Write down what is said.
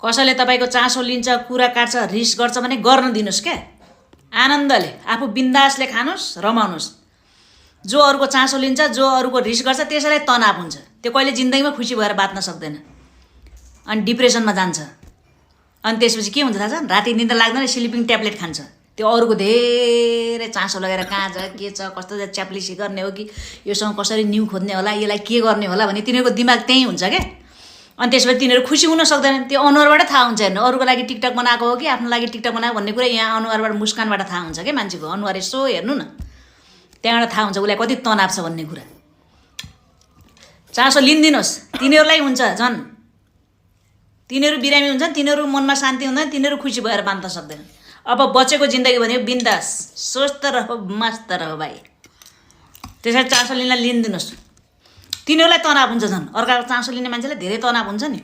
कसैले तपाईँको चासो लिन्छ, कुरा काट्छ, रिस गर्छ भने गर्न दिनुहोस् क्या। आनन्दले आफू बिन्दासले खानुहोस्, रमाउनुहोस्। जो अरूको चासो लिन्छ, जो अरूको रिस गर्छ, त्यसैलाई तनाव हुन्छ। त्यो कहिले जिन्दगीमा खुसी भएर बाँच्न सक्दैन अनि डिप्रेसनमा जान्छ। अनि त्यसपछि के हुन्छ थाहा छ? राति निद्रा लाग्दैन, स्लिपिङ ट्याब्लेट खान्छ। त्यो अरूको धेरै चासो लगेर कहाँ छ, के छ, कस्तो च्याप्लिसी गर्ने हो कि योसँग कसरी न्यु खोज्ने होला, यसलाई के गर्ने होला भन्ने तिनीहरूको दिमाग त्यहीँ हुन्छ क्या। अनि त्यसपछि तिनीहरू खुसी हुन सक्दैनन्। त्यो अनुहारबाटै थाहा हुन्छ। हेर्नु, अरूको लागि टिकटक बनाएको हो कि आफ्नो लागि टिकटक बनाएको भन्ने कुरा यहाँ अनुहारबाट, मुस्कानबाट थाहा हुन्छ क्या। मान्छेको अनुहार यसो हेर्नु न, त्यहाँबाट थाहा हुन्छ उसलाई कति तनाव छ भन्ने कुरा। चासो लिन्दिनुहोस्, तिनीहरूलाई हुन्छ झन्। तिनीहरू बिरामी हुन्छन्, तिनीहरू मनमा शान्ति हुँदैन, तिनीहरू खुसी भएर बाँच्न सक्दैन। अब बचेको जिन्दगी भनेको बिन्दास, स्वस्थ रह, मस्त रह भाइ। त्यसरी चासो लिनदिनुहोस्। तिनीहरूलाई तनाव हुन्छ झन्। अर्काको चासो लिने मान्छेलाई धेरै तनाव हुन्छ नि।